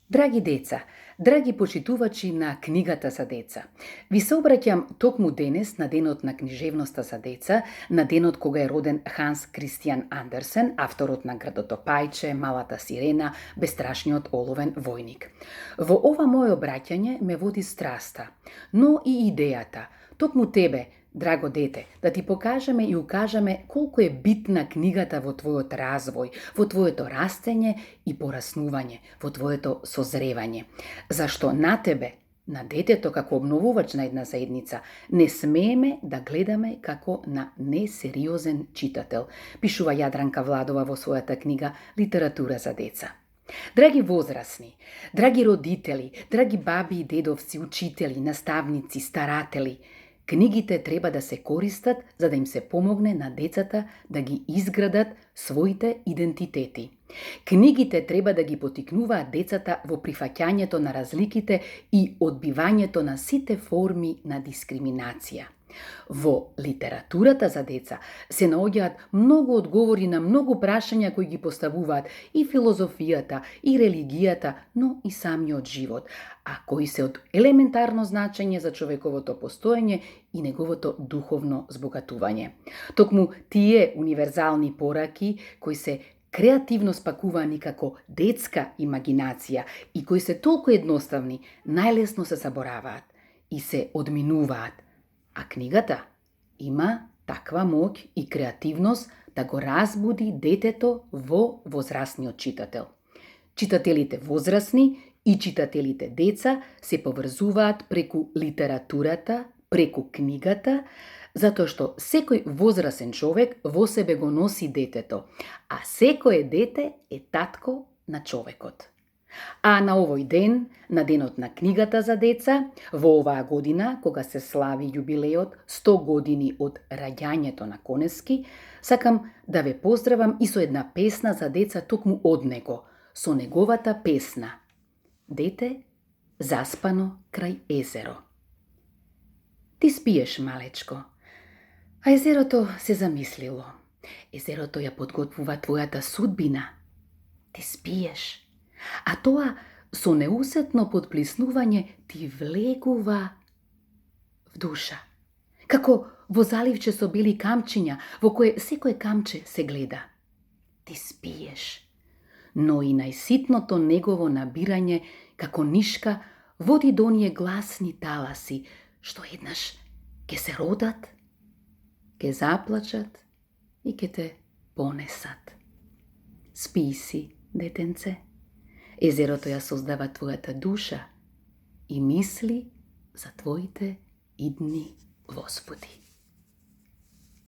Драги деца, драги почитувачи на книгата за деца, ви се обраќам токму денес на денот на книжевноста за деца, на денот кога е роден Ханс Кристијан Андерсен, авторот на Градото Пајче, Малата сирена, Бестрашниот оловен војник. Во ова моје обраќање ме води страста, но и идејата, токму тебе, драго дете, да ти покажеме и укажеме колку е битна книгата во твојот развој, во твоето растење и пораснување, во твоето созревање. Зашто на тебе, на детето како обновувач на една заедница, не смееме да гледаме како на несериозен читател, пишува Јадранка Владова во својата книга Литература за деца. Драги возрасни, драги родители, драги баби и дедовци, учители, наставници, старатели, книгите треба да се користат за да им се помогне на децата да ги изградат своите идентитети. Книгите треба да ги потикнуваат децата во прифаќањето на разликите и одбивањето на сите форми на дискриминација. Во литературата за деца се наоѓаат многу одговори на многу прашања кои ги поставуваат и филозофијата, и религијата, но и самиот живот, а кои се од елементарно значење за човековото постоење и неговото духовно збогатување. Токму тие универзални пораки кои се креативно спакувани како детска имагинација и кои се толку едноставни, најлесно се забораваат и се одминуваат. А книгата има таква моќ и креативност да го разбуди детето во возрастниот читател. Читателите возрастни и читателите деца се поврзуваат преку литературата, преку книгата, затоа што секој возрасен човек во себе го носи детето, а секое дете е татко на човекот. А на овој ден, на денот на книгата за деца, во оваа година, кога се слави јубилеот 100 години од раѓањето на Конески, сакам да ве поздравам и со една песна за деца токму од него, со неговата песна Дете заспано крај езеро. Ти спиеш, малечко, а езерото се замислило. Езерото ја подготвува твојата судбина. Ти спиеш, а тоа со неусетно подплиснување ти влегува в душа. Како во заливче со бели камчиња, во кое секое камче се гледа. Ти спиеш, но и најситното негово набирање како нишка води до оние гласни таласи, што еднаш ке се родат, ке заплачат и ке те понесат. Спи си, детенце. Езерото ја создава твојата душа и мисли за твоите идни возбуди.